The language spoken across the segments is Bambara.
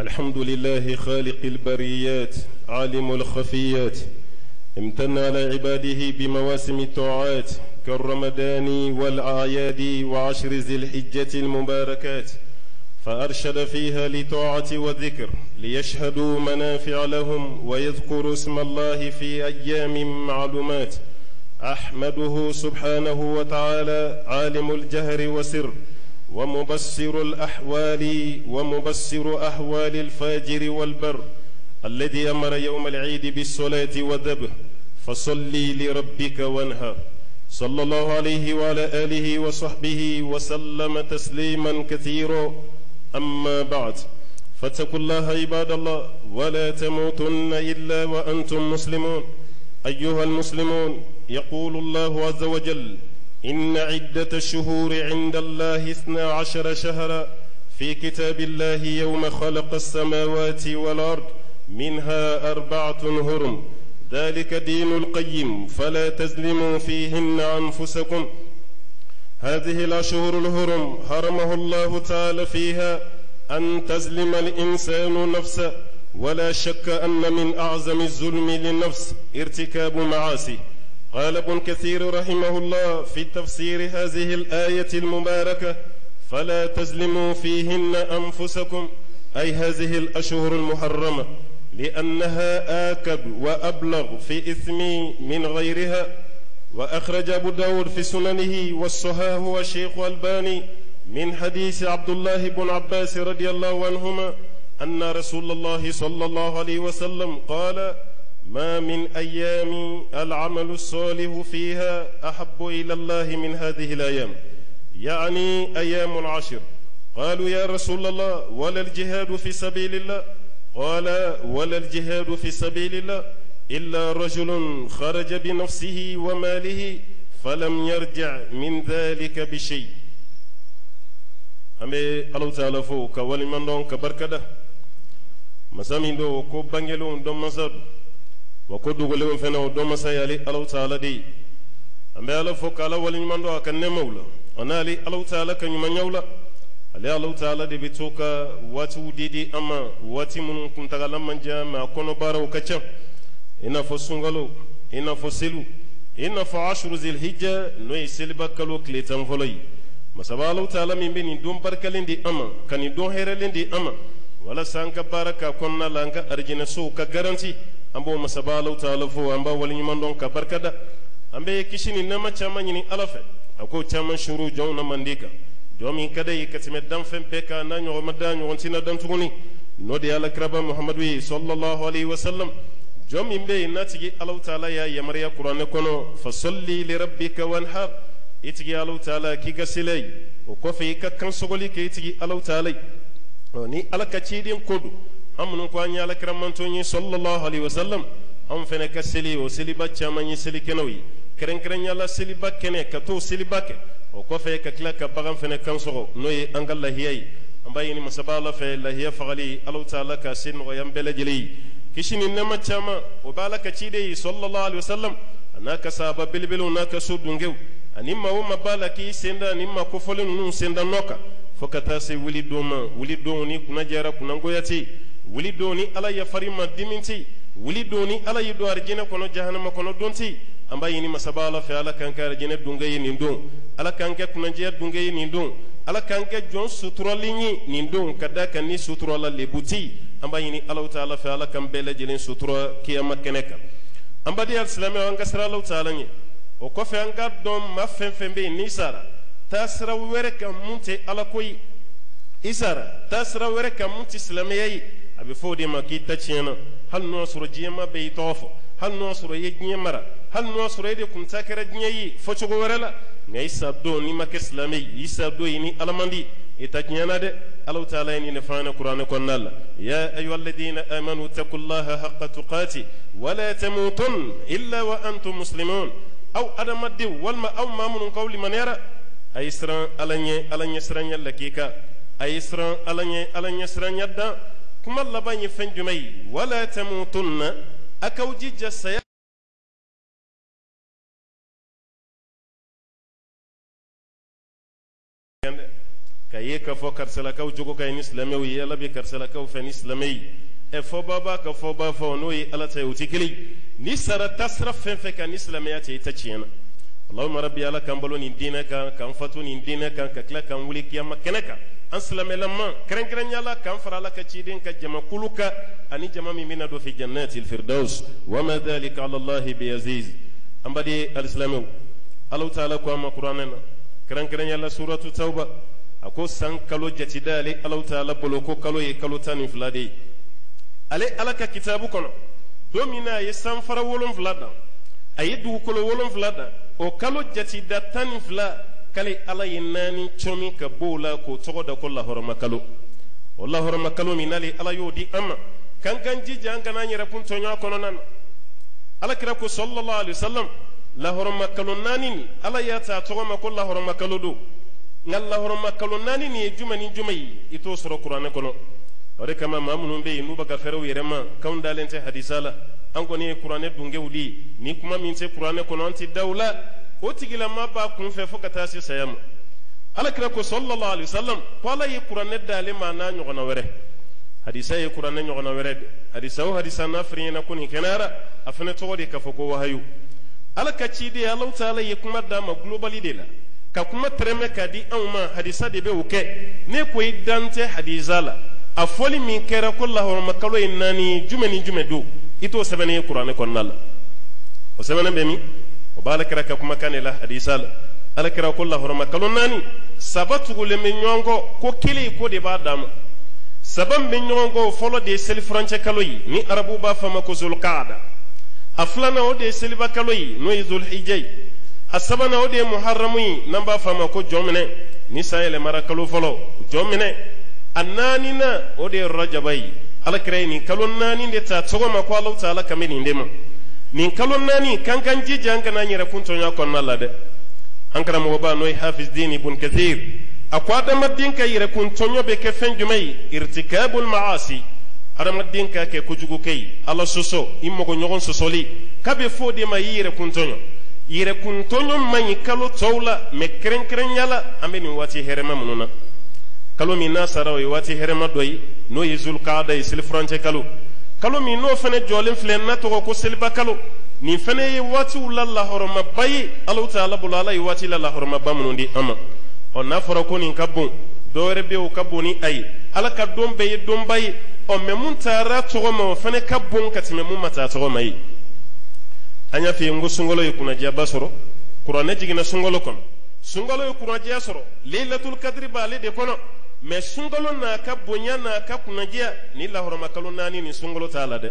الحمد لله خالق البريات عالم الخفيات، امتن على عباده بمواسم الطاعات كالرمضان والأعياد وعشر ذي الحجة المباركات، فأرشد فيها لطاعة والذكر ليشهدوا منافع لهم ويذكروا اسم الله في أيام معلومات. أحمده سبحانه وتعالى عالم الجهر وسر، ومبصر الأحوال ومبصر أحوال الفاجر والبر، الذي أمر يوم العيد بالصلاة والذبح، فصلي لربك وانهر. صلى الله عليه وعلى آله وصحبه وسلم تسليما كثيرا. أما بعد، فاتقوا الله عباد الله، ولا تموتن إلا وأنتم مسلمون. أيها المسلمون، يقول الله عز وجل: إن عدة الشهور عند الله 12 شهرا في كتاب الله يوم خلق السماوات والأرض، منها 4 هرم، ذلك دين القيم فلا تظلموا فيهن أنفسكم. هذه الأشهر الهرم حرمه الله تعالى فيها أن تظلم الإنسان نفسه، ولا شك أن من أعظم الظلم للنفس ارتكاب معاصي. قال ابن كثير رحمه الله في تفسير هذه الآية المباركة: فلا تظلموا فيهن أنفسكم، أي هذه الأشهر المحرمة، لأنها آكد وأبلغ في إثم من غيرها. وأخرج أبو داود في سننه والصحاح والشيخ الألباني من حديث عبد الله بن عباس رضي الله عنهما أن رسول الله صلى الله عليه وسلم قال: ما من أيام العمل الصالح فيها أحب إلى الله من هذه الأيام، يعني أيام العشر. قالوا: يا رسول الله، ولا الجهاد في سبيل الله؟ قال: ولا الجهاد في سبيل الله إلا رجل خرج بنفسه وماله فلم يرجع من ذلك بشيء. An bɛ Alahu Taala fo ka waleɲuman dɔn ka barikada masa min don ko bangelenw dɔn masa don, wa ko dogolenw fana o dɔn masa ye ale Alahu Taala de ye. An bɛ Ala fo k'Ala waleɲuman dɔn a ka nɛɛmaw la, a n'ale Alahu Taala ka ɲumanyaw la. Ale Alahu Taala de bɛ to ka waatiw di an ma, waati minnu kuntagala man jan mɛ a kɔnɔ baaraw ka ca, i n'a fɔ sunkalo, i n'a fɔ seliw, i n'a fɔ ashuru zilhijja, n'o ye seliba kalo tile 10 fɔlɔ ye. Masaba Alahu Taala min bɛ nin don barikalen di an ma, ka nin don hɛrɛlen di an ma, walasa an ka baara k'a kɔnɔna la, an ka arijinɛsow ka garanti. An b'o masaba Alahu Taala fo, an b'a waleɲuman dɔn ka barikada. An bɛ kisi ni nɛɛma caman ɲini Ala fɛ, a k'o caman suru jɔnw na mandi kan, jɔn min ka d'a ye ka tɛmɛ danfɛn bɛɛ kan, n'a ɲɔgɔn ma da ɲɔgɔn tɛna dan tuguni, n'o de ye Alakiraba Muhamadu ye sallallahu alayhi wa sallam. Jɔn min bɛ yen n'a tigi Alahu Taala y'a yamaruya kuranɛ kɔnɔ, fasalli li rabbika wanhar, i tigi Alahu Taala k'i ka seli ye, o kɔfɛ i ka kansɔgɔli kɛ i tigi Alahu Taala ye. Ni Ala ka ciden ko don, an minnu ko an ye Alakira mantɔn ye sallallahu alayhi wa sallam, anw fana ka seli o seliba caman ye selikɛnɛw ye, kɛrɛnkɛrɛnya la seliba kɛnɛ ka t'o seliba kɛ, o kɔfɛ ka tila ka bagan fana kansɔgɔ, n'o ye an ka lahiya ye. An b'a ɲini masaba Ala fɛ lahiya fagali Alahu Taala ka se nɔgɔya an bɛɛ lajɛlen ye. Kisi ni nɛɛma caman o bɛ Ala ka ciden ye sallallahu alayhi wa sallam, a n'a ka sahaba belebelew n'a ka so dunkew, ani maa o maa b'a la k'i sen da ni maa kofɔlen ninnu sen da nɔ kan, fo ka taa se wuli don ma. Wuli don ni kunna jɛra kunnangoya tɛ yen, wuli don ni Ala yafar'i ma dimi tɛ yen, wuli don ni Ala y'i don arijinɛ kɔnɔ jahanama kɔnɔ don tɛ yen. An b'a ɲini masaba Ala fɛ, Ala k'an kɛ arijinɛ dunke ye nin don, Ala k'an kɛ kunnandiya dunke ye nin don, Ala k'an kɛ jɔn suturalen ye nin don, ka d'a kan ni suturala lebu tɛ yen. An b'a ɲini Alahu Taala fɛ, Ala k'an bɛɛ lajɛlen sutura kiyama kɛnɛ kan. An baden alisilamɛw, an ka siran Alahu Taala ɲɛ. O kɔfɛ an k'a dɔn maa fɛn fɛn bɛ yen n'i sara taa sira wɛrɛ kan mun tɛ Ala ko ye, i sara taa sira wɛrɛ kan mun tɛ silamɛya ye, a bɛ fɔ o de ma k'i ta tiɲɛna. Hali n'o y'a sɔrɔ diɲɛ maa bɛɛ y'i tɔgɔ fɔ, hali n'o y'a sɔrɔ i ye diɲɛ mara, hali n'o y'a sɔrɔ e de kun ta kɛra diɲɛ ye fɔcogo wɛrɛ la, nka i sa don n'i ma kɛ silamɛ ye, i sa don i ni Ala man di, i ta tiɲɛna dɛ. Alahu Taala ye nin de fɔ an ɲɛna kuranɛ kɔnɔna la: ya ayyuhalladhina amanu taqullaha haqqa tuqati wala tamutun illa wa antum muslimun. Aw adamadenw walima aw maa minnu k'aw limaniyara, a ye siran Ala ɲɛ, Ala ɲɛsiranya lakika, a ye siran Ala ɲɛ, Ala ɲɛsiranya dan. Kuma laban ye fɛn jumɛn ye? Wala tamutunna, a k'aw jija saya ka ye ye k'a fɔ karisalakaw jogo ka ɲi ni silamɛw ye, Ala bɛ karisalakaw fɛ ni silamɛ ye. Ɛ, fɔba b'a ka fɔba fɔ, n'o ye Ala ta ye, o tɛ kelen. N'i sara taasira fɛn fɛn kan ni silamɛya tɛ, i ta tiɲɛna. Allahumma rabbi, Ala k'an balo nin diinɛ kan, k'an fatu nin diinɛ kan, ka tila k'an wuli kiyama kɛnɛ kan an silamɛlama, kɛrɛnkɛrɛnya la k'an fara Ala ka ciden ka jamakulu kan, ani jama min bɛna don fi jannatil firdaus, wa ma dhalika ala Allahi bi aziz. An baden alisilamɛw, Alahu taala ko an ma kuranɛ na, kɛrɛnkɛrɛnya la suratu tawba, a ko san kalo jatida ale Alahu taala bolo, ko kalo ye kalo 12 de ye ale Ala ka kitabu kɔnɔ. Don min na a ye sanfara 7 dan, a ye dugukolo 7 dan, o kalo jatida 12, k'ale Ala ye naani cɔmi ka b'o la k'o tɔgɔ da ko lahɔrɔma kalo. O lahɔrɔma kalo min n'ale Ala y'o di an ma, k'an k'an jija an kana an yɛrɛkun tɔɲɔ a kɔnɔna na. Ala kira ko sallallahu alaihi wasallam, lahɔrɔma kalo naani nin, Ala y'a ta a tɔgɔ ma ko lahɔrɔma kalo don. Nka lahɔrɔma kalo naani nin ye jumɛn ni jumɛn ye? I t'o sɔrɔ kuranɛ kɔnɔ. O de kama maa minnu bɛ yen n'u bɛ ka fɛrɛ u yɛrɛ ma k'anw dalen tɛ hadisa la, an kɔni ye kuranɛ dungew de ye, ni kuma min tɛ kuranɛ kɔnɔ an tɛ da o la, o tigilama b'a kun fɛ fo ka taa se saya ma. Ala kira ko sallallahu alaihi wasallam ko Ala ye kuranɛ d'ale ma n'a ɲɔgɔnna wɛrɛ. Hadisa ye kuranɛ ɲɔgɔnna wɛrɛ de. Hadisa o hadisa n'a fɔr'i ɲɛna ko nin kɛnɛyara, a fana tɔgɔ de k'a fɔ ko wahayu. Ala ka ciden Alahu taala ye kuma d'a ma globali de la, ka kuma tɛrɛmɛ k'a di anw ma, hadisa de bɛ o kɛ. Ne ko i dan tɛ hadisa la, a fɔli min kɛra ko lahɔrɔma kalo ye naani, jumɛn ni jumɛn don, i t'o sɛbɛnnen ye kuranɛ kɔnɔna la. O sɛbɛnnen bɛ min? O b'ala kira ka kumakan de la hadisa la. Ala kira ko lahɔrɔma kalo naani, saba tugulen bɛ ɲɔgɔn kɔ, ko kelen ko de b'a dan ma. Saba min bɛ ɲɔgɔn kɔ, o fɔlɔ de ye selifurancɛ kalo ye, ni arabu b'a fɔ a ma ko zulkaada. A filanan, o de ye seliba kalo ye, n'o ye zulhijja ye. A sabanan, o de ye muharamu ye, n'an b'a fɔ a ma ko jɔminɛ, ni san yɛlɛmara kalo fɔlɔ, jɔminɛ. A naaninan, o de ye rajaba ye. Ala kira ye nin kalo naani de ta tɔgɔ ma ko Alahu taala kan bɛ nin de ma. Nin kalo naani, k'an k'an jija an kana an yɛrɛkun tɔɲɔ kɔnɔna la dɛ. An karamɔgɔba n'o ye Hafizidin ibn Kathir, a ko adamaden ka yɛrɛkun tɔɲɔ bɛ kɛ fɛn jumɛn ye? Irtikabul maasi, adamaden ka kɛ kojugukɛ ye, Ala sɔsɔ, i mɔgɔ ɲɔgɔn sɔsɔli, k'a bɛ fɔ o de ma i yɛrɛkun tɔɲɔ. Yɛrɛkun tɔɲɔ man ɲi kalo tɔw la, mɛ kɛrɛnkɛrɛnya la an bɛ nin waati hɛrɛma minnu na, kalo min n'a sara, o ye waati hɛrɛma dɔ ye, n'o ye zulkaada ye, selifurancɛ kalo. Kalo min n'o fana jɔlen filɛ, n'a tɔgɔ ko seliba kalo, nin fana ye waatiw la lahɔrɔmaba ye Alahu taala bolo. Ala ye waati la lahɔrɔmaba minnu di an ma, ɔ, n'a fɔra ko nin ka bon, dɔ wɛrɛ bɛ yen o ka bon ni a ye. Ala ka don bɛɛ ye donba ye. Ɔ, mɛ mun taara tɔgɔ ma, o fana ka bon ka tɛmɛ mun ma taa tɔgɔ ma ye. An y'a f'i ye n ko sunkalo ye kunnadiyaba sɔrɔ. Kuranɛ jiginna sunkalo kɔnɔ, sunkalo ye kunnadiya sɔrɔ, leilatul kadiri b'ale de kɔnɔ. Mɛ sunkalo n'a ka bonya n'a ka kunnadiya ni lahɔrɔma kalo naani ni sunkalo t'a la dɛ.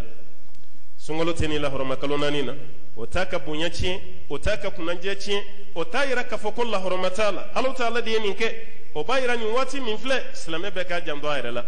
Sunkalo tɛ ni lahɔrɔma kalo naani na. O t'a ka bonya tiɲɛ, o t'a ka kunnadiya tiɲɛ, o t'a yira k'a fɔ ko lahɔrɔma t'a la. Alahu taala de ye nin kɛ. O b'a yira nin waati min filɛ, silamɛ bɛɛ k'a janto a yɛrɛ la.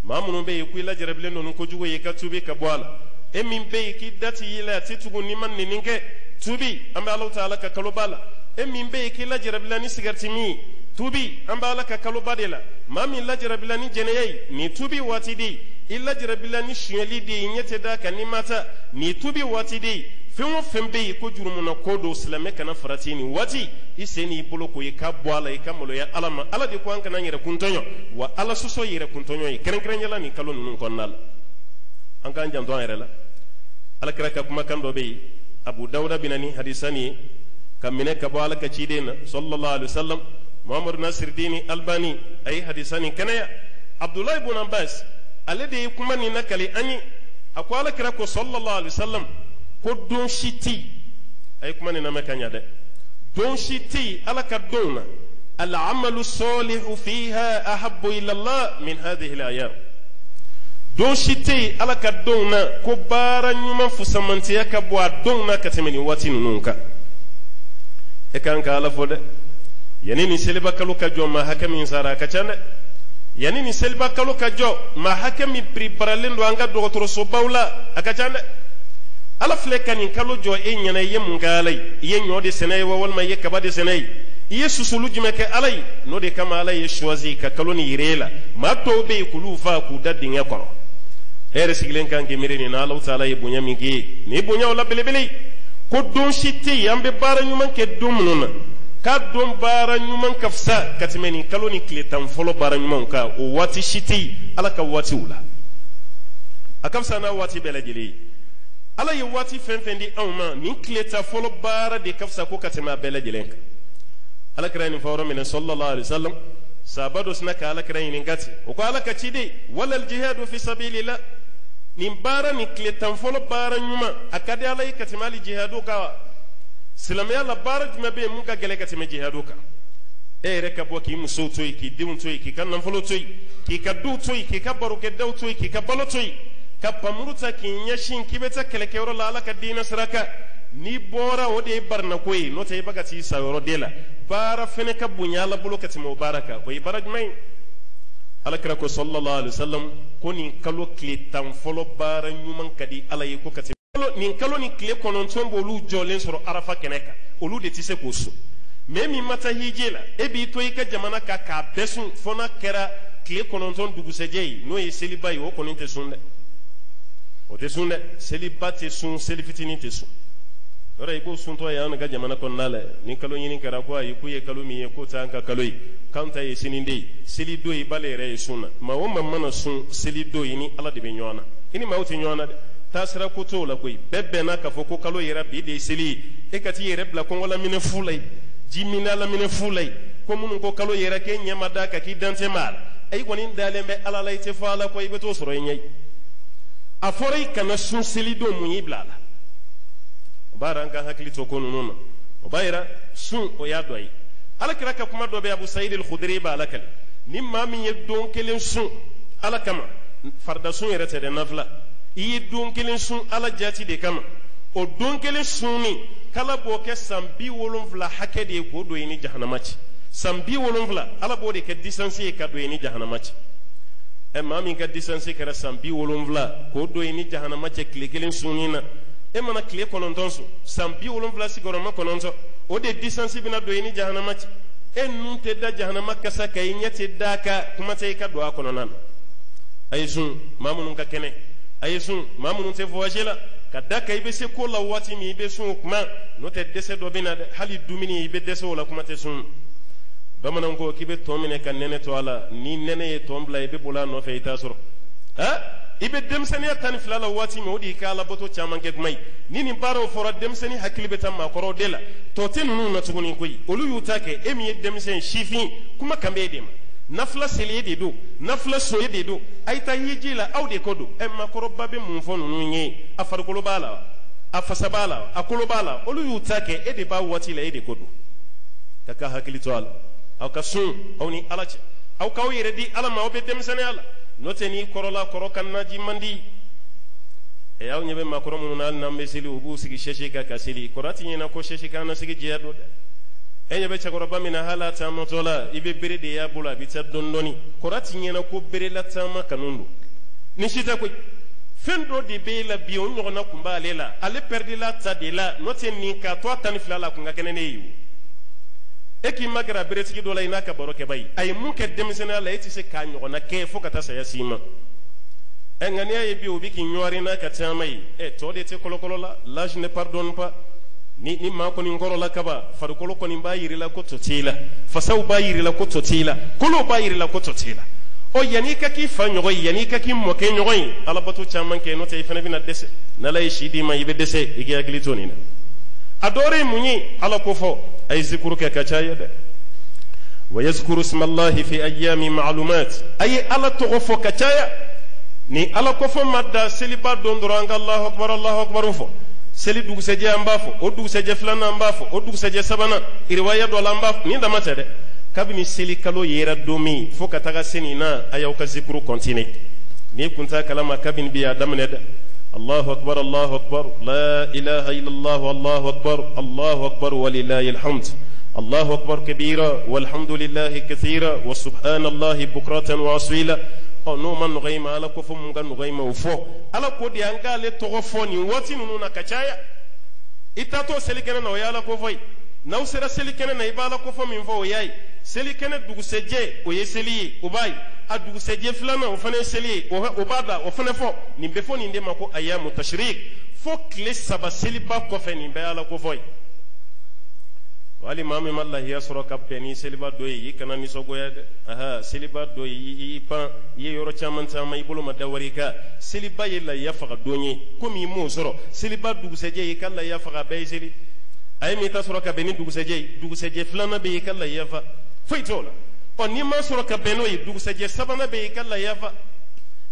Maa minnu bɛ yen k'i lajarabilen don ni kojugu ye, i ka tuubi ka bɔ a la. E min bɛ yen k'i da ti yɛlɛ, a ti tugu n'i ma nɛni kɛ, tuubi, an bɛ Alahu taala ka kaloba la. E min bɛ yen k'i lajarabila ni sigariti min ye, tuubi, an bɛ Ala ka kaloba de la. Maa min lajarabila ni jɛnɛya ye, nin tuubi waati de ye. I lajarabila ni sonyɛli de ye, ɲɛ tɛ d'a kan n'i ma taa, nin tuubi waati de ye. Fɛn o fɛn bɛ yen ko jurumuna ko don, silamɛ kana farati nin waati. I sen n'i bolo ko i ka bɔ a la, i ka maloya Ala ma. Ala de ko an kana yɛrɛkun tɔɲɔ, wa Ala sɔsɔ yɛrɛkun tɔɲɔ ye, kɛrɛnkɛrɛnya la nin kalo ninnu kɔnɔna la. An k'an janto an yɛrɛ la. Ala kira ka kumakan dɔ bɛ yen, Abu Dawuda bɛ na ni hadisa nin ye ka minɛ ka bɔ Ala ka ciden na sallallahu alaihi wasallam. Muhammadu Nasiridini Albani a ye hadisa nin kɛnɛya. Abdulayi bun Abbas, ale de ye kuma nin nakali an ye. A ko Ala kira ko sallallahu alaihi wasallam ko don si tɛ yen, a ye kuma nin lamɛn ka ɲa dɛ, don si tɛ yen Ala ka donw na, al-amalu salihu fiha ahabbu ila Allah min hadhihi al-ayyam. Don si tɛ yen Ala ka donw na ko baara ɲuman fusamantiya ka bon a donw na ka tɛmɛ nin waati ninnu kan. E kan ka Ala fo dɛ. Yanni nin seliba kalo ka jɔ, maa hakɛ min sara, a ka ca dɛ. Yanni nin seliba kalo ka jɔ, maa hakɛ min piriparalen don an ka dɔgɔtɔrɔsobaw la, a ka ca dɛ. Ala filɛ ka nin kalo jɔ e ɲɛna, i ye mun kɛ Ala ye? I ye ɲɔ de sɛnɛ ye wa, walima i ye kaba de sɛnɛ ye? I ye susulu jumɛn kɛ Ala ye n'o de kama Ala ye choisi ka kalo nin yira e la? Maa tɔw bɛ yen k'olu fa k'u da dingɛ kɔrɔ. E yɛrɛ sigilen kan k'i miiri nin na, Alahu taala ye bonya min k'i ye, nin bonya o la belebele, ko don si tɛ yen an bɛ baara ɲuman kɛ don minnu na K'a don baara ɲuman ka fisa ka tɛmɛ nin kalo nin tile 10 fɔlɔ baara ɲumanw kan. O waati si tɛ yen Ala ka waatiw la, a ka fisa n'a waati bɛɛ lajɛlen ye. Ala ye waati fɛn fɛn di anw ma, nin tile 10 fɔlɔ baara de ka fisa ko ka tɛmɛ a bɛɛ lajɛlen kan. Ala kira ye nin fɔ yɔrɔ min na, sallallahu alaihi wasallam, sahaba dɔ sinna ka Ala kira ɲininka ten. O ko: Ala ka ciden, walal jihadu fi sabilillah, nin baara nin tile 10 fɔlɔ baara ɲuman, a ka di Ala ye ka tɛmɛ hali jihadu kan wa? Silamɛya la, baara jumɛn bɛ yen mun ka gɛlɛn ka tɛmɛ jihadu kan? E yɛrɛ ka bɔ k'i musow to yen, k'i denw to yen, k'i ka nafolo to yen, k'i ka duw to yen, k'i ka barokɛdaw to yen, k'i ka balo to yen, ka pamuru ta k'i ɲɛsin k'i bɛ taa kɛlɛkɛyɔrɔ la Ala ka diinɛ sira kan. N'i bɔra, o de ye barinako ye. N'o tɛ, i bɛ ka t'i sa yɔrɔ de la. Baara fɛnɛ ka bonya Ala bolo ka tɛmɛ o baara kan, o ye baara jumɛn ye? Ala kira ko, sallallahu alaihi wasallam, ko nin kalo tile 10 fɔlɔ baara ɲuman ka di Ala ye ko ka tɛmɛ nin kalo ni tile 9 b'olu jɔlen sɔrɔ Arafa kɛnɛ kan, olu de tɛ se k'o sun. Mɛ min ma taa hije la, e b'i to i ka jamana kan k'a bɛɛ sun, fo n'a kɛra tile 9 dugusɛjɛ ye, n'o ye seliba ye. O kɔni tɛ sun dɛ, o tɛ sun dɛ. Seliba tɛ sun, seli fitinin tɛ sun. Yɔrɔ i b'o suntɔ ye an ka jamana kɔnɔna la. Ni kalo ɲini kɛra, ko ayi, k'u ye kalo min ye, k'o t'an ka kalo ye, k'an ta ye sini de ye. Seli don, i b'ale yɛrɛ ye sun na. Maa o maa mana sun seli don, i ni Ala de bɛ ɲɔgɔn na, i ni maaw tɛ ɲɔgɔn na dɛ. Taasira ko t'o la koyi. Bɛɛ bɛnna k'a fɔ ko kalo yɛrɛ, bi de ye seli ye. E ka t'i yɛrɛ bila kɔngɔ laminɛ fu la yen, ji minna laminɛ fu la yen, ko minnu ko kalo yɛrɛ, k'e ɲɛ ma d'a kan, k'i dantɛ ma a la, i kɔni dalen bɛ Ala la, i tɛ fɔ Ala kɔ, i bɛ t'o sɔrɔ i ɲɛ ye. A fɔra i kana sun seli don, mun y'i bila a la? O b'a yira an ka hakili to ko ninnu na. O b'a yira sun, o y'a dɔ ye. Ala kira ka kuma dɔ bɛ, Abu Sayid al-Khudri b'a lakali: ni maa min ye don kelen sun Ala kama, farida sun yɛrɛ tɛ dɛ, nafila, i ye don kelen sun Ala jati de kama, o don kelen sunni, k'Ala b'o kɛ san 70 hakɛ de ye k'o don i ni jahanama cɛ. San 70, Ala b'o de kɛ distance ye ka don i ni jahanama cɛ. Ɛ, maa min ka distance kɛra san 70 k'o don i ni jahanama cɛ tile kelen sunni na, e mana tile 9 sun, san 70 sigiyɔrɔma 9, o de distance bɛna don i ni jahanama cɛ. E nun tɛ da jahanama kasa kan, i ɲɛ tɛ da a kan, kuma tɛ i ka don a kɔnɔna na. A ye sun, maa minnu ka kɛnɛ, a ye sun, maa minnu tɛ voyage la, ka da kan i bɛ se ko la waati min, i bɛ sun o kuma. N'o tɛ, dɛsɛ dɔ bɛ na dɛ. Hali dumuni, i bɛ dɛsɛ o la, kuma tɛ sun. Bamananw ko k'i bɛ tɔn minɛ ka nɛnɛ to a la, ni nɛnɛ ye tɔn bila, i bɛ boli a nɔfɛ, i t'a sɔrɔ. Ha, i bɛ denmisɛnninya 12 la waati min, o de y'i ka alabato caman kɛ kuma ye. Ni nin baaraw fɔra, denmisɛnnin hakili bɛ taa maakɔrɔw de la. Tɔ tɛ ninnu na tuguni koyi, olu y'u ta kɛ. E min ye denmisɛn sifin, kuma kan bɛ e de ma. Nafila seli e de don, nafila so e de don, a ye taa hiji la, aw de ko don. Ɛ, maakɔrɔba bɛ mun fɔ ninnu ye? A farikolo b'a la, a fasa b'a la, a kolo b'a la, olu y'u ta kɛ. E de b'a waati la, e de ko don. Ka hakili to a la. Aw ka sun aw ni Ala cɛ, aw k'aw yɛrɛ di Ala ma, aw bɛ denmisɛnninya la. N'o tɛ, n'i kɔrɔla, kɔrɔ ka naji man di. Ɛ, aw ɲɛ bɛ maakɔrɔ minnu na, hali n'an bɛ seli, u b'u sigi sɛsi kan ka seli. Kɔrɔ ti ɲɛna ko sɛsi kan na sigi jɛya don dɛ. E ɲɛ bɛ cɛkɔrɔba min na, hali a taamatɔ la, i bɛ bere de y'a bolo, a bɛ taa dɔɔni dɔɔni. Kɔrɔ ti ɲɛna ko berela taama kanu don. Ni si tɛ koyi, fɛn dɔ de bɛ e la bi, o ɲɔgɔnna kun b'ale la, ale pɛridila ta de la. N'o tɛ, nin k'a to a 12 la, a kun ka kɛnɛ ne ye o. E k'i ma gɛrɛ beretigi dɔ la, i n'a ka baro kɛba ye, a ye mun kɛ denmisɛnninya la, e tɛ se k'a ɲɔgɔnna kɛ fo ka taa saya s'i ma. Ɛ, nka n'i y'a ye bi, o bɛ k'i ɲɔgɔri n'a ka caman ye. Ɛ, tɔ de tɛ kɔlɔkɔlɔ la. L'âge ne pardonne pas. Ni maa kɔni kɔrɔla kaba, farikolo kɔni b'a yir'i la ko tɔ t'i la, fasaw b'a yir'i la ko tɔ t'i la, kolow b'a yir'i la ko tɔ t'i la. Ɔ, yanni i ka k'i fa ɲɔgɔn ye, yanni i ka k'i mɔkɛ ɲɔgɔn ye, alabato caman kɛ. N'o tɛ, i fana bɛna dɛsɛ. N'Ala ye si d'i ma, i bɛ dɛsɛ. I k'i hakili to nin na. A dɔ wɛrɛ ye mun ye? Ala ko fɔ, a ye zikuru kɛ ka caya dɛ. Wa yazkuru smallahi fi ayyami ma'lumat, a ye Ala tɔgɔ fɔ ka caya. Ni Ala ko fɔ ma da seliba don dɔrɔn, an ka Allahu akbar, Allahu akbar fɔ. Seli dugusɛjɛ, an b'a fɔ. O dugusɛjɛ filanan, an b'a fɔ. O dugusɛjɛ sabanan, riwaya dɔ la, an b'a fɔ. Nin dama tɛ dɛ. Kabini seli kalo yera don min fo ka taga se nin na, a y'aw ka zikuru continuer. N'i kun t'a kalama, kabini bi a daminɛ dɛ. Allahu akbar, Allahu akbar, la ilaha illallah, Allahu akbar, Allahu akbar, walillahi alhamd, Allahu akbar kabira, walhamdulillahi kathira, wa subhanallahi bukratan wa asila. Ɔ, n'o ma nɔgɔ i ma, Ala ko fɔ mun ka nɔgɔ i ma, o fɔ. Ala ko de, an k'ale tɔgɔ fɔ nin waati ninnu na ka caya. I taatɔ selikɛnɛ na, o ye Ala ko fɔ ye. N'aw sera selikɛnɛ na, i b'Ala ko fɔ min fɔ, o y'a ye. Selikɛnɛ dugusɛjɛ, o ye seli ye, o b'a ye. A dugusɛjɛ filanan, o fana ye seli ye, o b'a da, o fana fɔ. Nin bɛ fɔ nin de ma ko ayamu tashrik. Fo tile 3 seliba kɔfɛ, nin bɛɛ ye Ala ko fɔ ye. Hali maa min ma lahiya sɔrɔ ka bɛn ni seliba don ye, i kana nisɔngoya dɛ. Aha, seliba don ye, i pan i ye yɔrɔ caman caman, i bolo ma da wari kan. Seliba ye lahiya faga don ye, komi i m'o sɔrɔ, seliba dugusɛjɛ i ka lahiya faga, a bɛɛ ye seli. A ye min ta sɔrɔ ka bɛn ni dugusɛjɛ ye, dugusɛjɛ filanan bɛ yen, i ka lahiya fa, foyi t'o la. Ɔ, n'i ma sɔrɔ ka bɛn n'o ye, dugusɛjɛ sabanan bɛ yen, i ka lahiya fa.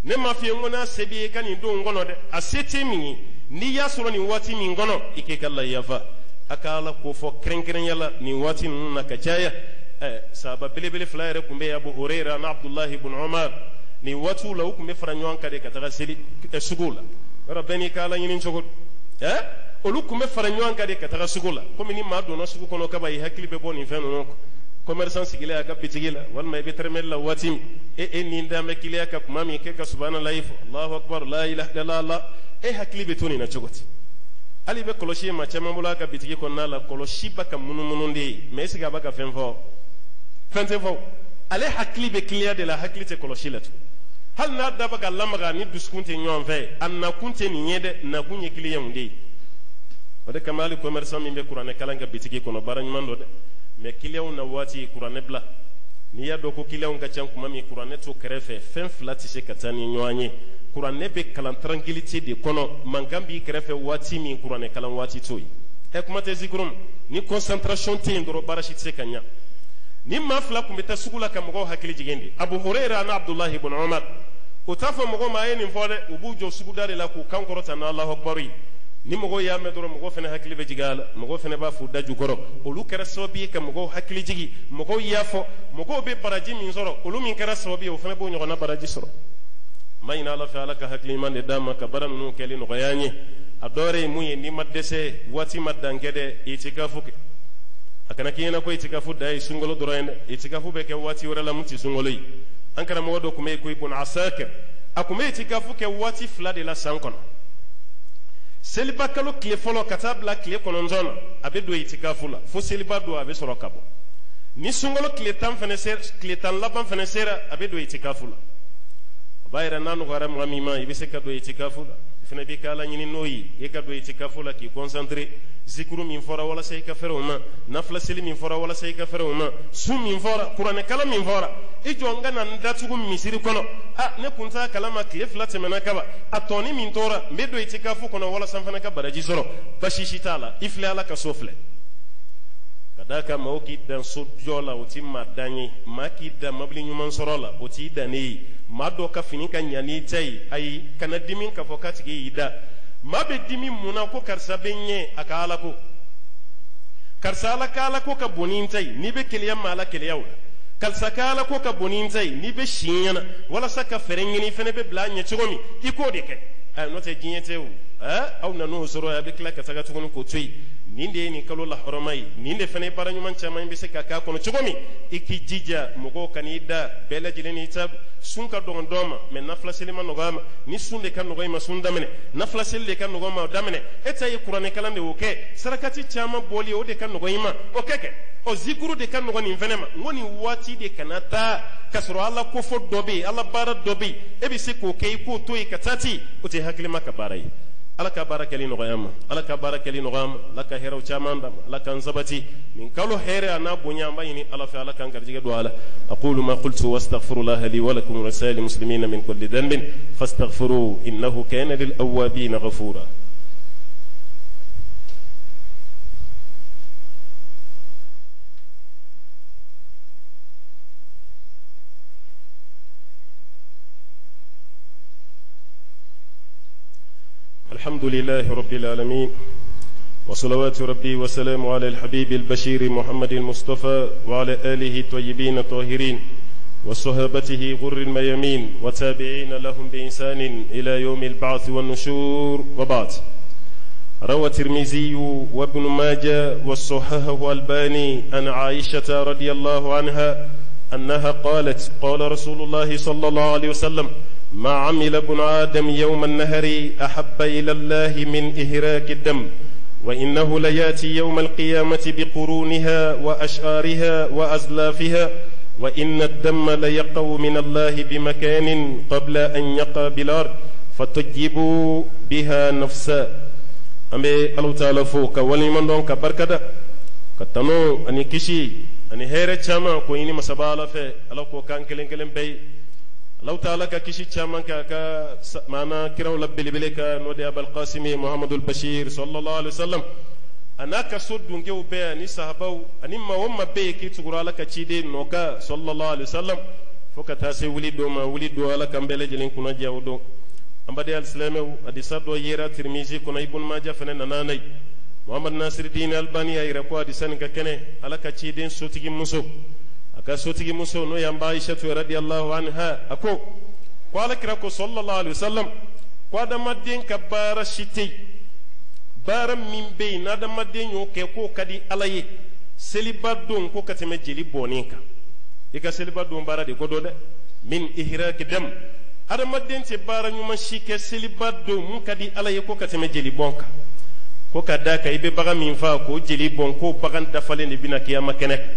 Ne m'a f'i ye n ko n'a se b'i ye i ka nin don kɔnɔ dɛ, a se tɛ min ye, n'i y'a sɔrɔ nin waati min kɔnɔ, i k'i ka lahiya fa. A ka Ala ko fɔ kɛrɛnkɛrɛnya la nin waati ninnu na ka caya. Sahaba belebele fila yɛrɛ tun bɛ yen, Abu Hurayra ani Abdulahi ibn Umar. Nin waatiw la, u tun bɛ fara ɲɔgɔn kan de ka taga seli sugu la. Yɔrɔ bɛɛ n'i ka Ala ɲini cogo. Olu tun bɛ fara ɲɔgɔn kan de ka taga sugu la, komi ni maa donna sugu kɔnɔ kaban, i hakili bɛ bɔ nin fɛn ninnu kɔ. Commerçant sigilen a ka bitigi la, walima i bɛ tɛrɛmɛli la waati min, e ni dan bɛ client kan kuma min, k'e ka subahanallahi fɔ, Allahu akbar, la ilaha illallah, e hakili bɛ to nin na cogo di? Hali i bɛ kɔlɔsi ye maa caman bolo a ka bitigi kɔnɔna la, kɔlɔsi b'a ka munumunu de ye, mais est ce que a b'a ka fɛn fɔ? Fɛn tɛ fɔ. Ale hakili bɛ client de la, hakili tɛ kɔlɔsi la tugun. Hali n'a da bɛ ka lamaga, ni dusukun tɛ ɲɔgɔn fɛ, a nakun tɛ nin ye dɛ, nakun ye client de ye. O de kama hali commerçant min bɛ kuranɛ kalan kɛ bitigi kɔnɔ, baara ɲuman don dɛ, mais client na waati, kuranɛ bila. N'i y'a dɔn ko client ka ca kuma min, kuranɛ to kɛrɛfɛ. Fɛn fila tɛ se ka taa ni ɲɔgɔn ye. Kuranɛ bɛ kalan tranquillité de kɔnɔ, mankan b'i kɛrɛfɛ waati min, kuranɛ kalan waati t'o ye. Kuma tɛ zikuru ma. Ni concentration tɛ yen dɔrɔn, baara si tɛ se ka ɲa. Ni maa fila tun bɛ taa sugu la ka mɔgɔw hakili jigin de, Abu Hurayra ani Abdulahi ibn Umar. U t'a fɔ mɔgɔw ma a ye nin fɔ dɛ, u b'u jɔ suguda de la k'u kan kɔrɔta n'Alahu akbar ye. Ni mɔgɔw y'a mɛn dɔrɔn, mɔgɔw fana hakili bɛ jigin a la, mɔgɔw fana b'a f'u da jukɔrɔ. Olu kɛra sababu ye ka mɔgɔw hakili jigin, mɔgɔw y'a fɔ, mɔgɔw bɛ baraji min sɔrɔ, olu min kɛra sababu ye, o fana b'o ɲɔgɔnna baraji sɔrɔ. N b'a ɲini Ala fɛ, Ala ka hakili ɲuman de d'an ma ka baara ninnu kɛli nɔgɔya an ye. A dɔ wɛrɛ ye mun ye? N'i ma dɛsɛ, waati ma dan kɛ dɛ, itikafu kɛ. A kana k'i ɲɛna ko itikafu dan ye sunkalo dɔrɔn ye dɛ. Itikafu bɛ kɛ waati wɛrɛ la mun tɛ sunkalo ye. An karamɔgɔ dɔ tun bɛ yen ko Ibn Asakir, a tun bɛ itikafu kɛ waati fila de la san kɔnɔ. Seliba kalo tile fɔlɔ ka taa bila tile 9 na, a bɛ don itikafu la fo seliba don, a bɛ sɔrɔ ka bɔ. Ni sunkalo tile 10 fana sera, tile 10 laban fana sera, a bɛ don itikafu la. O b'a yira n'a nɔgɔyara mɔgɔ min ma, i bɛ se ka don itikafu la. I fana b'i ka Ala ɲini n'o ye, i ka don itikafu la k'i concentré. Zikuru min fɔra walasa i ka fɛrɛ o ma, nafila seli min fɔra walasa i ka fɛrɛ o ma, sun min fɔra, kuranɛkalan min fɔra, i jɔ n ka na n datugu misiri kɔnɔ. A ne kun t'a kalama, tile 2 tɛmɛna kaban, a tɔni min tora, n bɛ don itikafu kɔnɔ walasa n fana ka baraji sɔrɔ. Basi si t'a la, i filɛ Ala ka so filɛ. Ka d'a kan maaw k'i dan so jɔ la, o ti maa dan ye. Maa k'i dan mabili ɲuman sɔrɔ la, o t'i dan ne ye. Maa dɔ ka fini ka ɲa n'i ta ye, ayi, kana dimi k'a fɔ k'a tigi y'i da. Maa bɛ dimi mun na? Ko karisa bɛ ɲɛ a ka Ala ko, karisa Ala ka Ala ko ka bon ni n ta ye. N'i bɛ keleya maa la, keleya o la. Karisa ka Ala ko ka bon ni n ta ye. N'i bɛ si ɲɛna walasa ka fɛɛrɛ ɲini, i fana bɛ bila a ɲɛ cogo min, i k'o de kɛ. Ayi, n'o tɛ diɲɛ tɛ o. Aw nan'o sɔrɔ, a bɛ tila ka taga tuguni k'o to yen. Nin de ye nin kalo lahɔrɔma ye, nin de fana ye baara ɲuman caman bɛ se ka k'a kɔnɔ cogo min. I k'i jija, mɔgɔw kan'i da, bɛɛ lajɛlen n'i ta. Sun ka dɔgɔn dɔ ma, mais nafila seli ma nɔgɔ a ma. Ni sun de ka nɔgɔ i ma, sun daminɛ. Nafila seli de ka nɔgɔ ma, o daminɛ. E ta ye kuranɛ kalan de, o kɛ. Sarakati caman bɔli, o de ka nɔgɔ i ma, o kɛ. Ɔ, zikuru de ka nɔgɔ nin fɛnɛ ma. N ko nin waati de kana taa k'a sɔrɔ Ala kofɔ dɔ bɛ yen, Ala baara dɔ bɛ yen, e bɛ se k'o kɛ, i k'o to yen ka taa ten, o tɛ hakilima ka baara ye. Ala ka baara kɛli nɔgɔya ma, Ala ka baara kɛli nɔgɔya ma, Ala ka hɛrɛw caman d'an ma, Ala k'an sabati nin kalo hɛrɛ a n'a bonya. An b'a ɲini Ala fɛ, Ala k'an garijɛgɛ don a la. Aqulu ma qultu wastaghfirullaha li wa lakum wa lisa'iril muslimina min kulli dhanbin fastaghfiruhu innahu kana lil awwabina ghafura. الحمد لله رب العالمين، وصلوات ربي وسلام على الحبيب البشير محمد المصطفى وعلى آله الطيبين الطاهرين وصحابته غر الميامين وتابعين لهم بإحسان إلى يوم البعث والنشور، وبعد. روى الترمذي وابن ماجه وصححه الباني عن عائشة رضي الله عنها أنها قالت: قال رسول الله صلى الله عليه وسلم: ما عمل ابن آدم يوم النهر أحب إلى الله من إهراك الدم، وإنه لياتي يوم القيامة بقرونها وأشعارها وأزلافها، وإن الدم ليقع من الله بمكان قبل أن يقع بالأرض فطيبوا بها نفسا. An bɛ Alahu taala fo ka waleɲuman dɔn ka barikada. Ka tanu ani kisi ani hɛrɛ caman k'o ɲini masaba Ala fɛ, Ala k'o k'an kelen kelen bɛɛ ye. Alahu taala ka kisi caman kɛ a ka maana kiraw la belebele kan, n'o de ye Abal Kasimi Muhamadul Bashir sallallahu alaihi wasallam, a n'a ka so dunkew bɛɛ ani sahabaw ani maa o maa bɛ yen k'i tugura Ala ka ciden nɔ kan sallallahu alaihi wasallam fo ka taa se wuli don ma. Wuli don, Ala k'an bɛɛ lajɛlen kunna diya o don. An baden alisilamɛw, hadisa dɔ yera Tirimizi kɔnɔ, Ibn Maja fana nana n'a ye. Muhamad Nasiridin Albani y'a yira ko hadisa nin ka kɛnɛ. Ala ka ciden sotigi muso, a ka sotigi muso, n'o y'an ba Aishatu radiyallahu anha, a ko ko Ala kira ko sallallahu alaihi wasallam ko adamaden ka baara si tɛ yen, baara min bɛ yen n'adamaden y'o kɛ k'o ka di Ala ye seliba don ko ka tɛmɛ jeli bɔnni kan. I ka seliba don baara de ko don dɛ, min ihraki dam. Adamaden tɛ baara ɲuman si kɛ seliba don mun ka di Ala ye ko ka tɛmɛ jeli bɔn kan, ko ka d'a kan i bɛ bagan min faa k'o jeli bɔn, k'o bagan dafalen de bɛna kiyama kɛnɛ kan.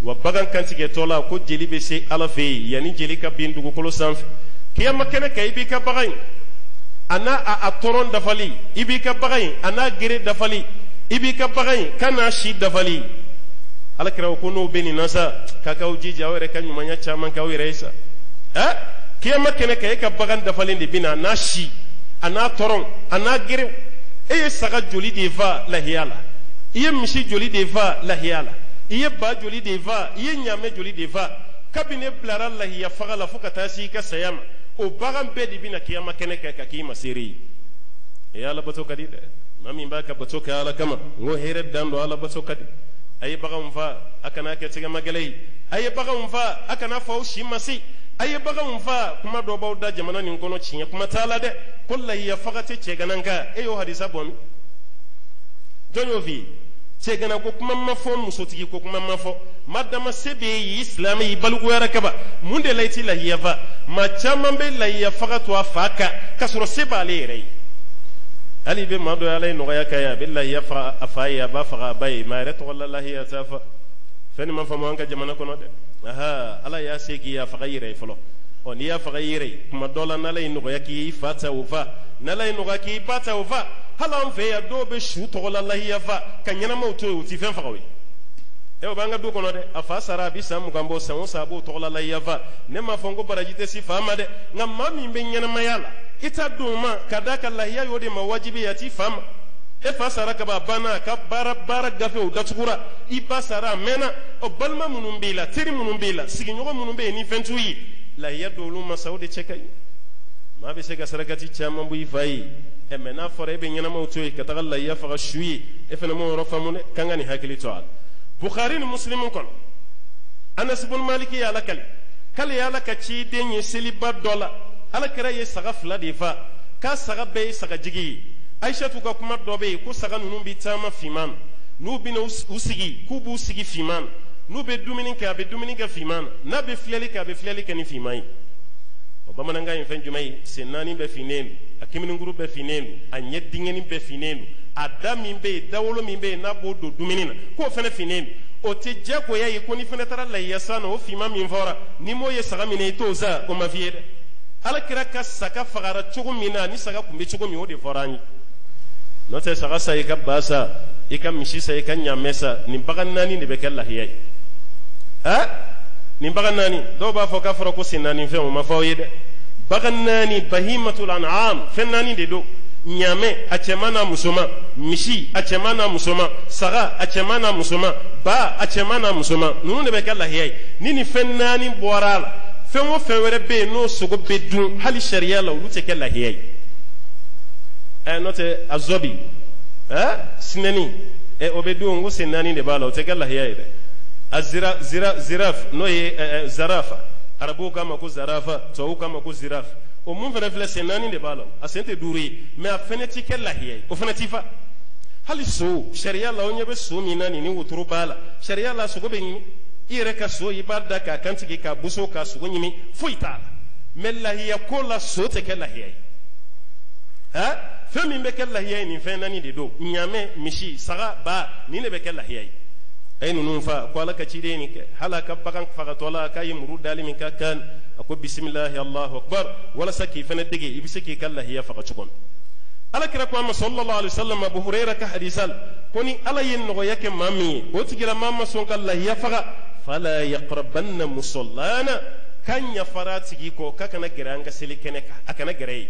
Wa bagan kantigɛtɔ la, ko jeli bɛ se Ala fɛ yen yanni jeli ka bin dugukolo sanfɛ. Kiyama kɛnɛ kan, i b'i ka bagan in a n'a a tɔrɔn dafali, i b'i ka bagan in a n'a gere dafali, i b'i ka bagan in ka n'a si dafali. Ala kira ko n'o bɛ nin na sa, k'a k'aw jija aw yɛrɛ ka ɲumanya caman k'aw yɛrɛ ye sa. Ɛ, kiyama kɛnɛ kan, e ka bagan dafalen de bɛ na, a n'a si, a n'a tɔrɔn, a n'a gere. E ye saga joli de fa lahiya la? I ye misi joli de fa lahiya la? I ye ba joli de fa? I ye ɲaamɛ joli de fa? Kabini e bilara lahiya faga la fo ka taa se i ka saya ma, o bagan bɛɛ de bɛna kiyama kɛnɛ kan ka k'i ma seere ye. E, Ala bato ka di dɛ. Maa min b'a ka bato kɛ Ala kama, n ko hɛrɛ dan don. Ala bato ka di. A ye baganw fa, a kana kɛ tɛgɛmagɛlɛ ye. A ye baganw fa, a kana fɔ aw si ma se. A ye baganw fa. Kuma dɔ b'aw da jamana nin kɔnɔ, tiɲɛ kuma t'a la dɛ, ko lahiya faga tɛ cɛganan kan. E y'o hadisa bɔ min? Jɔn y'o f'i ye? Cɛgana ko kuma ma fɔ, musotigi ko kuma ma fɔ. Ma dama se bɛ y'i silamɛ, y'i balikuyara kaba, mun de la i ti lahiya fa? Maa caman bɛ lahiya faga to a fa kan k'a sɔrɔ se b'ale yɛrɛ ye. Hali i bɛ maa dɔ ye, Ala ye nɔgɔya k'a ye, a bɛ lahiya faga a fa ye, a b'a faga a ba ye, maa yɛrɛ tɔgɔ la lahiya t'a fa. Fɛn nin ma faamu an ka jamana kɔnɔ dɛ. Aha, Ala y'a se k'i y'a faga i yɛrɛ ye fɔlɔ. Ɔ, n'i y'a faga i yɛrɛ ye, kuma dɔ la, n'Ala ye nɔgɔya k'i ye, i fa ta o fa, n'Ala ye nɔgɔya k'i ba ta o fa. Hali an fɛ yan, dɔw bɛ su tɔgɔ la lahiya fa ka ɲɛnamaw to yen, u ti fɛn faga o ye. E, o b'an ka du kɔnɔ dɛ. A fa sara, a bi san 20 bɔ. San o san, a b'o tɔgɔ la lahiya fa. Ne m'a fɔ n ko baraji tɛ si fa ma dɛ, nka maa min bɛ ɲɛnamaya la, i t'a don o ma ka d'a kan lahiya y'o de ma wajibi ye, a t'i fa ma. E fa sara ka ban, a banna, a ka baara gafe o datugura. I ba sara, a mɛnna. Ɔ, balima minnu b'i la, teri minnu b'i la, sigiɲɔgɔn minnu bɛ yen ni fɛn t'u ye, lahiya don olu ma sa, o de cɛ ka ɲi. Maa bɛ se ka sarakati caman bɔ i fa ye. Ɛ, mɛ n'a fɔra e bɛ ɲɛnamaw to yen ka taga lahiya faga su ye, e fana m'o yɔrɔ faamu dɛ. K'an ka nin hakili to a la. Bukhari ni Muslimu kɔnɔ, Anas ibn Maliki ye Ala kali k'ale ye Ala ka ciden ye seliba dɔ la, Ala kira ye saga fila de fa, k'a saga bɛɛ ye sagajigi ye. Aishatu ka kuma dɔ bɛ yen ko saga ninnu bɛ taama finman na, n'u bɛna u sigi, k'u b'u sigi finman na, n'u bɛ dumuni kɛ, a bɛ dumuni kɛ finman na, n'a bɛ filɛli kɛ, a bɛ filɛli kɛ ni finman ye. O bamanankan ye fɛn jumɛn ye? Sen naani bɛɛ finnen don, a kimininkuru bɛɛ finnen don, a ɲɛ dingɛni bɛɛ finnen don, a da min bɛ yen, dawolo min bɛ yen n'a b'o don dumuni na, k'o fana finnen don. O tɛ diyagoya ye ko n'i fana taara lahiya san na, o finman min fɔra, n'i m'o ye saga min na, i t'o san. O ma f'i ye dɛ. Ala kira ka saga fagara cogo min na, ni saga tun bɛ cogo min, o de fɔra an ye. N'o tɛ, saga sa, i ka ba sa, i ka misi sa, i ka ɲaamɛ sa, nin bagan naani de bɛ kɛ lahiya ye. Ɛ, nin bagan naani, dɔw b'a fɔ k'a fɔra ko sen naani fɛn. O ma fɔ aw ye dɛ. Bagan naani, bahimatul an'am, fɛn naani de don: ɲaamɛ a cɛman n'a musoman, misi a cɛman n'a musoman, saga a cɛman n'a musoman, ba a cɛman n'a musoman. Ninnu de bɛ kɛ lahiya ye. Ni nin fɛn naani bɔra a la, fɛn o fɛn wɛrɛ bɛ yen n'o sogo bɛ dun, hali sariya la, olu tɛ kɛ lahiya ye. Ɛ, n'o tɛ, a zɔbi, ɛ, sinɛni, ɛ, o bɛ dun, ko sen naani de b'a la, o tɛ kɛ lahiya ye dɛ. A zira zira ziraf, n'o ye ɛ zarafa, arabuw k'a ma ko zarafa, tubabuw k'a ma ko girafe, o mun fana filɛ, sen naani de b'a la, a sen tɛ duuru ye, mɛ a fɛnɛ ti kɛ lahiya ye, o fɛnɛ ti fa. Hali so, sariya la, o ɲɛ bɛ so min na nin, ni wotoro b'a la, sariya la, sogo bɛ ɲimi. I yɛrɛ ka so, i b'a da k'a kantigɛ, k'a boso, k'a sogo ɲimi, foyi t'a la. Mɛ lahiya ko la, so tɛ kɛ lahiya ye. Ha, fɛn min bɛ kɛ lahiya ye, nin fɛn naani de don: ɲaamɛ, misi, saga, ba. Nin de bɛ kɛ lahiya ye. A ye ninnu fa ko Ala ka ciden nin kɛ. Hali a ka bagan fagatɔ la, k'a ye muru dali min ka kan, a ko bisimilahi, Allahu akbar, walasa k'i fana dege i bɛ se k'i ka lahiya faga cogo min. Ala kira ko a ma sallallahu alaihi wasallam, Abu Huraira ka hadisa la. Ko ni Ala ye nɔgɔya kɛ maa min ye, o tigilamaa ma sɔn ka lahiya faga, fala yaqrabanna musallana, k'an yafara a tigi kɔ k'a kana gɛrɛ an ka seli kɛnɛ kan, a kana gɛrɛ yen.